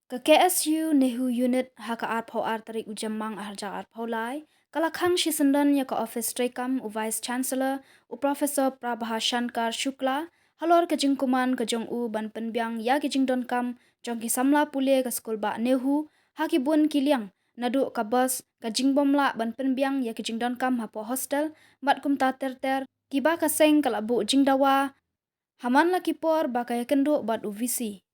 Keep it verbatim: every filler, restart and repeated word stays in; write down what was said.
Ka K S U NEHU Unit ha ka arphew ar tarik u Jymmang arhajar arphew lai ka la khang shisyndon ïa ka ophis treikam u Vice Chancellor u Professor Prabha Shankar Shukla halor ka jingkuman ka jong u ban pynbiang ïa ki jingdonkam jong ki samla pule ka skulbah NEHU ha ki bun ki liang, naduh ka bus, ka jingbym lah ban pynbiang ïa ki jingdonkam hapoh hostel, bad kumta ter ter kiba ka seng ka la buh jingdawa ha man la ki por ba ka ïakynduh bad u V C.